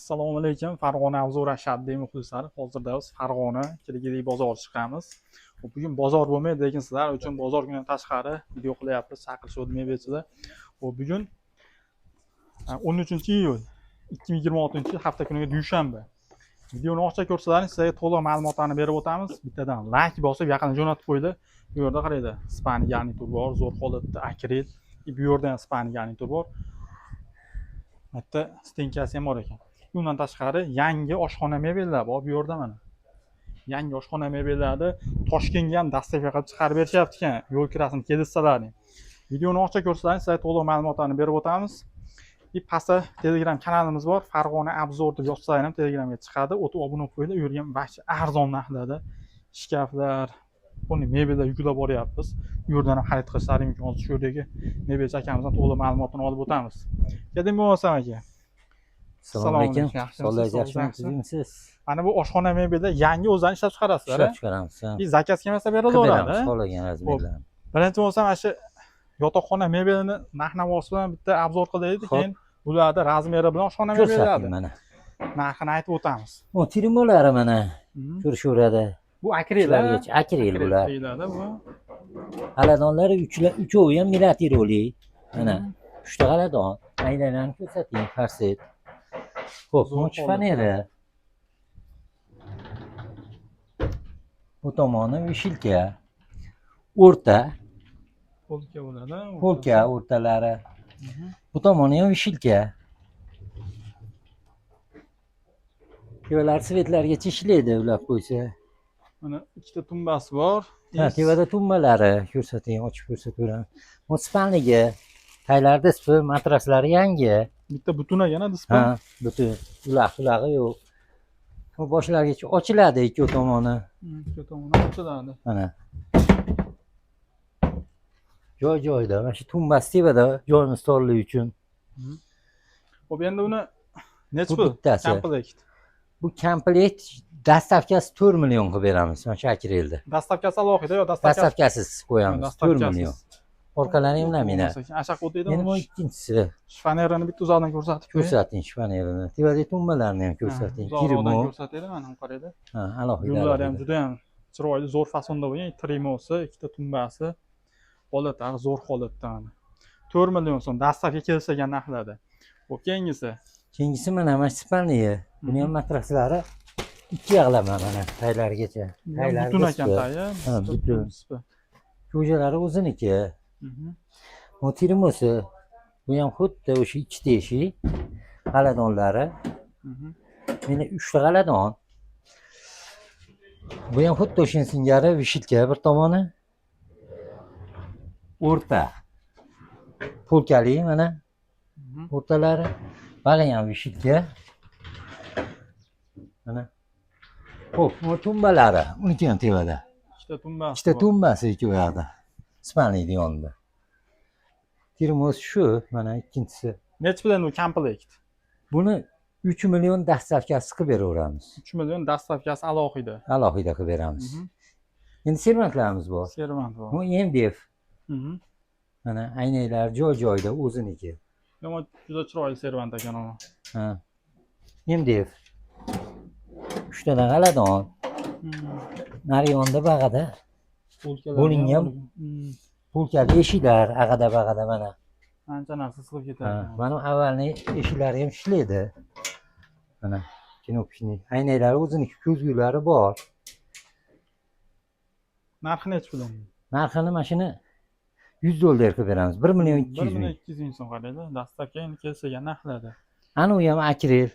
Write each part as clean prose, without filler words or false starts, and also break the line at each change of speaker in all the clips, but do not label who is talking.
Assalomu alaykum, Farg'ona Avzora Shaddiy muxlislari. Hozirda biz Farg'ona Kirgili bozor chiqamiz. Xo'p, bugun bozor bo'lmaydi, lekin sizlar uchun bozor kunidan tashqari video qilyapmiz, chaqirishuvdi mebelchilar. Xo'p, bugun 13 iyul 2026 yil, hafta kuniga dushanba. Videoni oxirigacha ko'rsalaring, sizlarga to'liq ma'lumotlarni berib o'tamiz. Bittadan layk bosib, yaqinda jo'natib qo'ydi. Bu yerda qaranglar, спальный garnitur bor, zo'r holatda akril. Bu yerda ham спальный garnitur bor. Bu yerda стенка si ham bor ekan. Undan tashqari yangi oshxona mebellar bor bu yerda mana. Yangi oshxona mebellarni Toshkentga ham доставка qilib chiqarib berishyapti ekan, yo'l kirasini kelishsalaring. Videoni oxirigacha ko'rsalaring, sizlarga to'liq ma'lumotlarni berib o'tamiz. И pastda Telegram kanalimiz bor, Farg'ona Obzor deb yozsanglar ham Telegramga chiqadi. O'tib obuna bo'lib qo'yinglar. U yerga ham вообще arzon narxlarda shkaflar, полный mebellar yuklab boryapmiz. U yerdan ham xarid qilishlari mumkin. Hozir shu yerdagi mebelchi akamizdan to'liq ma'lumotini olib o'tamiz. Keling bo'lmasam aka.
Assalomu alaykum.
Yaxshimisiz?
Sog'lik,
Sog'lik,
yaxshimisiz?
Mana bu oshxona mebellar yangi o'zlari ishlab chiqarasizlar,
Ishlab chiqaramiz. Ha.
И заказ kelmasa
Qilib
beraveradi.
beramiz xohlagan razmerlarni.
Birinchi bo'lsam, mana shu yotoqxona mebelini narx navosi bilan bitta обзор qilaylik,
Xo'p.
keyin bularni razmeri bilan oshxona
Ko'rsating
mebellarni
mana.
narxini aytib o'tamiz.
Bu trimolari mana ko'rishaveradi.
Bu akril,
Shulargacha akril bular.
Deyiladi bu.
Xaladonlari uchovi ham miniatyurli. Mana uchta xaladon. Aylanani ko'rsating, farset. Xo'p,
Zo'r
bu
holatda.
шифоньер i. Bu tomoni вешалка. O'rta,
Полка bo'ladi.
Полка o'rtalari. Bu tomoni ham вешалка. Tevalar цвет largacha ishlaydi ulab qo'ysa.
Mana ikkita tumbasi bor.
Ha, tevada tumbalari ko'rsating, ochib ko'rsataveraman. Bu спальник i, taylar dispi, matraslari yangi.
Bitta butun ekan dispi.
Ha, butun ulaq ulag'i yo'q. Bu boshlargacha ochiladi ikki tomoni.
Ikki tomoni ochiladi.
Mana. Joy joyida, mana shu tumbasi tevada joyimiz torligi uchun.
Xo'p, endi uni nechi
Bu
pul?
bittasi.
Komplekt.
Bu komplekt доставка si 4 million qilib beramiz mana shu akrilni.
Доставка si alohida yo доставка si?
Доставка siz qo'yamiz 4 million. Orqalari ham lamina.
Ashaq o'taydi.
Endi bu ikkinchisi.
Шифоньер ini bitta uzoqdan ko'rsatib qo'ying.
Ko'rsating шифоньер ini. Tevadagi tumbalarni ham ko'rsating.
Uzoqroqdan
Kirmo.
ko'rsataylik, mana qaranglar.
Ha, alohida.
Gullari ham
alohida.
juda ham chiroyli, zo'r fasonda bo'lgan. Trimosi, ikkita tumbasi holatlari zo'r holatda mana. 4 million so'm доставка kelishgan narxlarda. Xo'p, keyingisi.
Keyingisi mana спальный i. Buni ham matraslari ikki yoqlama mana taylarigacha.
Bu ham
Taylari
butun ekan
dispi.
tayi.
Ha, butun.
Dispi.
Ko'zalari o'ziniki. Bu termosi. Bu ham xuddi o'sha ikkita eshik. Xaladonlari. Meni uchta xaladon. Bu ham xuddi o'sha singari вешалка bir tomoni. O'rta. Полка li mana o'rtalari. Bag'i ham вешалка. Mana. Xo'p, bu tumbalari. Uniki ham tevada.
Ikkita tumbasi.
Ikkita
bor.
tumbasi ikki u yoqda. Спальный ni yonida. Termos shu, mana ikkinchisi.
Nechi pul endi u komplekt?
Buni 3 million доставка siz qilib beraveramiz.
3 million доставка si alohida.
Alohida qilib beramiz. Endi servantlarimiz bor.
Servant bor.
Bu MDF. Mana aynaklar joy joyida o'ziniki.
Yomon juda chiroyli servant ekan u.
Ha. MDF. Uchtadan g'aladon. Nari yonda bag'ada
Полка lari
Bo'lingan.
ham bor.
Полка li eshiklar ag'ada bag'ada mana.
Ancha narsa sig'ib
Ha,
ketadi.
mana avvalni eshiklari ham ishlaydi. Mana кнопочный. Aynaklari o'ziniki, ko'zgulari bor.
Narxi nechi pul endi?
Narxini mana shuni 100 dollar qilib beramiz. 1 million
1
200
million
ming.
200 ming so'm qaranglar. Доставка endi kelishgan narxlarda.
Ana u ham akril.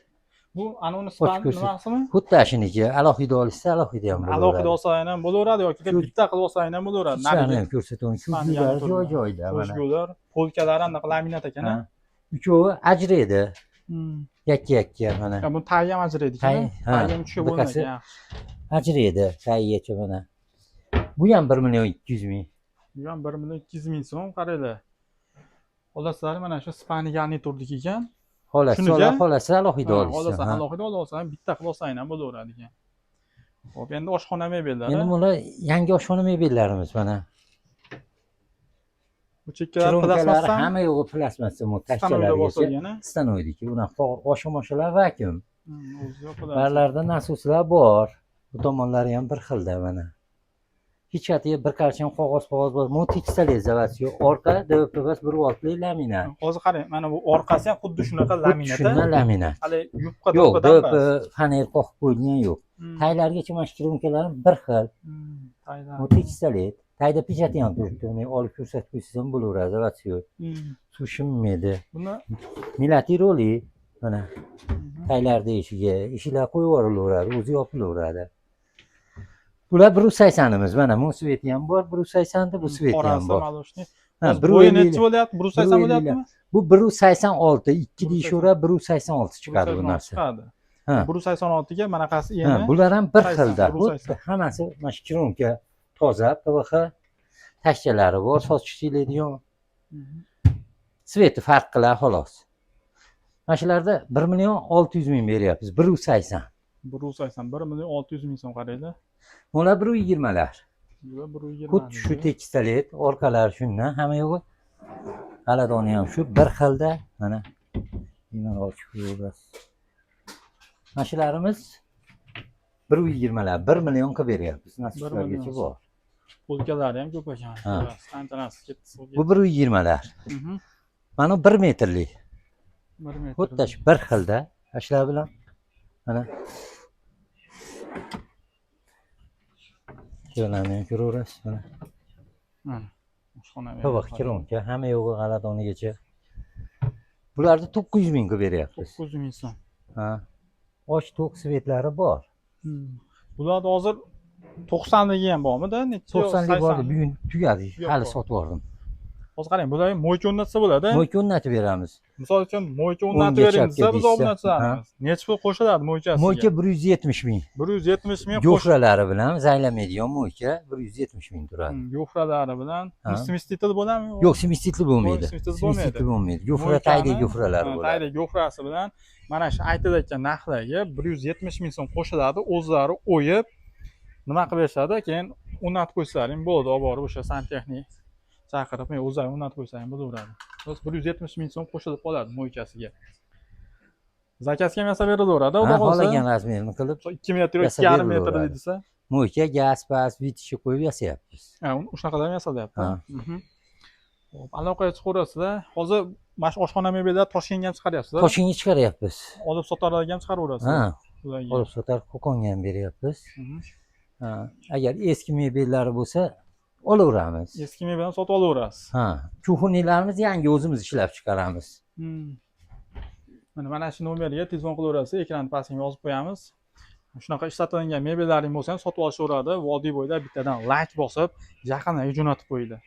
Bu ana uni
Ochib
span
ko'rsat.
nimasimi?
Xuddi shuniniki. Alohida olishsa alohida ham
Alohida
bo'laveradi.
olsang ham bo'laveradi yoki bitta qilib olsang ham bo'laveradi.
Ichlarini ham ko'rsatavering.
Span
Ko'zgulari
garnitur
joy
bilan.
joyida mana.
Ko'zgular, полка lari anaqa laminat ekan.
Ha. Uchovi ajraydi. Yakka yakka mana.
Ya bu tayi ham ajraydi ekan.
Ha,
Tayi ham uchga bo'linadi
bunaqasi.
ekan.
Ajraydi tagigacha mana. Bu ham 1 million 200 ming.
Bu ham 1 million 200 ming so'm qaranglar. Xolaslar mana shu спальный garniturniki ekan.
Xolasi
Shuniki?
Xolasi alohida
Ha,
olishsa.
Xohlasa
Ha.
alohida olsa, bitta qilib olsang ham bo'laveradi ekan. Xo'p, endi oshxona mebellari.
Endi bular yangi oshxona mebellarimiz mana.
Bu chekkalari
Chironkалari
plastmassa.
Hamma yo'g'i plastmassa bu
Становой da
tashchalargacha.
bosilgan, a?
Становой diki. Unaqa osha moshalar vakuum.
O'zi yopiladi.
Barlarda nasoslar bor. Bu tomonlari ham bir xilda mana. Hech qayerga bir qarcham qog'oz qog'oz bor. Bu tekstali заводской. Orqa ДВП bas 1,6 laminat.
Hozir qarang, mana bu orqasi ham xuddi shunaqa
Xuddi
laminat.
shundan laminat.
Hali yupqa
Yo'q,
do'ppadan
ДВП
emas.
Faner qoqib qo'yilgan yo'q. Taylargacha mana shu кромка lari bir xil.
Taylar.
Bu tekstalit. Tayda pechati ham turibdi. Uni olib ko'rsatib qo'ysangiz ham bo'laveradi. Заводской. Suv shimmaydi.
Buni
Milatiroli mana taylarda eshigi, eshiklar qo'yib yuborilaveradi, o'zi yopilaveradi. Bular 180imiz mana bu цвет i ham bor, 180da bu цвет i ham
Qorasi
bor.
Молочный.
Ha,
Hozir bo'yi
150.
nechi bo'lyapti? 180 bo'lyaptimi?
Bu 186, 2 deyishaveradi, 186 chiqadi bu
186
narsa.
Chiqadi.
Ha.
186 ga manaqasi
Ha,
eni.
bular ham bir
80,
xilda. Bu
180.
hammasi mana shu кромка toza, PVX tashchalari bor, sochish ishlaydigan. Цвет i farq qiladi xolos. Mana shularda 1 million 600 ming beryapmiz, 180.
180, 1 million 600 ming so'm, qaranglar.
Bular 120lar.
Bular 120.
Xuddi shu tekstalit, orqalari shundan, hamma yo'g'i. G'aladoni ham shu bir xilda, mana. Bemalol ochib ko'raverasiz. Mana shularimiz 120lar, 1 million qilib beryapmiz. Nasiblargacha
Million.
Bor.
Полка lari ham ko'p ekan.
Ha.
Qancha ketdi suvga.
Bu 120lar. Mana bu 1 metrlik.
1 metr.
Xuddi shu bir xilda. Mana shular bilan mana shularni ham ko'raverasiz mana.
Mana. Oshxona.
Tovoq кромка, hamma yo'g'i g'aladonigacha. Bularni 900 ming qilib beryapmiz.
900 ming so'm.
Ha. Och to'q цвет lari bor.
Bularda hozir 90ligi ham bormida? Necha?
90lik bor, bugun tugadi.
Yo'q,
Hali
bor.
sotib yubordim.
Hozir qarang, bular ham мойка o'rnatsa bo'ladi.
Мойка o'rnatib beramiz.
Misol uchun, мойка o'rnatib
O'nga
bering desa,
chapga
biz
deyishsa,
obunachilarimiz. Necha pul qo'shiladi мойка siga?
Мойка 170 ming.
170 ming qo'sh.
Гофра lari bilan zanglamaydigan мойка 170 ming turadi.
Гофра lari bilan
Ha.
смеситель bo'ladimi?
Yo'q, смеситель bo'lmaydi.
Смеситель bo'lmaydi.
Смеситель bo'lmaydi. Гофра
Мойка ni-
tagidagi гофра lari
Ha,
bo'ladi.
tagidagi гофра si bilan mana shu aytilayotgan narxlarga 170 ming so'm qo'shiladi. O'zlari o'yib nima qilib berishadi, keyin o'rnatib qo'ysalaring bo'ldi, olib borib o'sha santexnik chaqirib, men o'zlari o'rnatib qo'ysalaring bo'laveradi. Bas, 170 ming so'm qo'shilib qoladi мойка siga. Заказ ga ham yasab berilaveradi,
Ha,
xudo xohlasa.
xohlagan размер ini qilib
2 metr yo
yasab
2,5 metr
berilaveradi.
desa,
мойка, gaz, paz, вытяжка qo'yib yasayapmiz.
Ha, shunaqalar ham yasalyapti.
Ha.
Xo'p, aloqaga chiqaverasizlar. Hozir mana shu oshxona mebellar Toshkentga ham chiqaryapsizlar.
Toshkentga chiqaryapmiz.
Olib sotarlarga ham chiqaraverasizlar.
Ha,
Ularga.
Olib sotar Qo'qonga ham beryapmiz. Ha, agar eski mebellari bo'lsa, olaveramiz.
Eski mebelni sotib olaverasiz.
Ha, кухонный larimiz yangi o'zimiz ishlab chiqaramiz.
Mana shu nomerga telefon qilaverasiz, ekran pastiga yozib qo'yamiz. Shunaqa ishlatilgan mebellaring bo'lsa ham sotib olishaveradi. Vodiy bo'ylab bittadan layk bosib, yaqinlarga jo'natib qo'yinglar.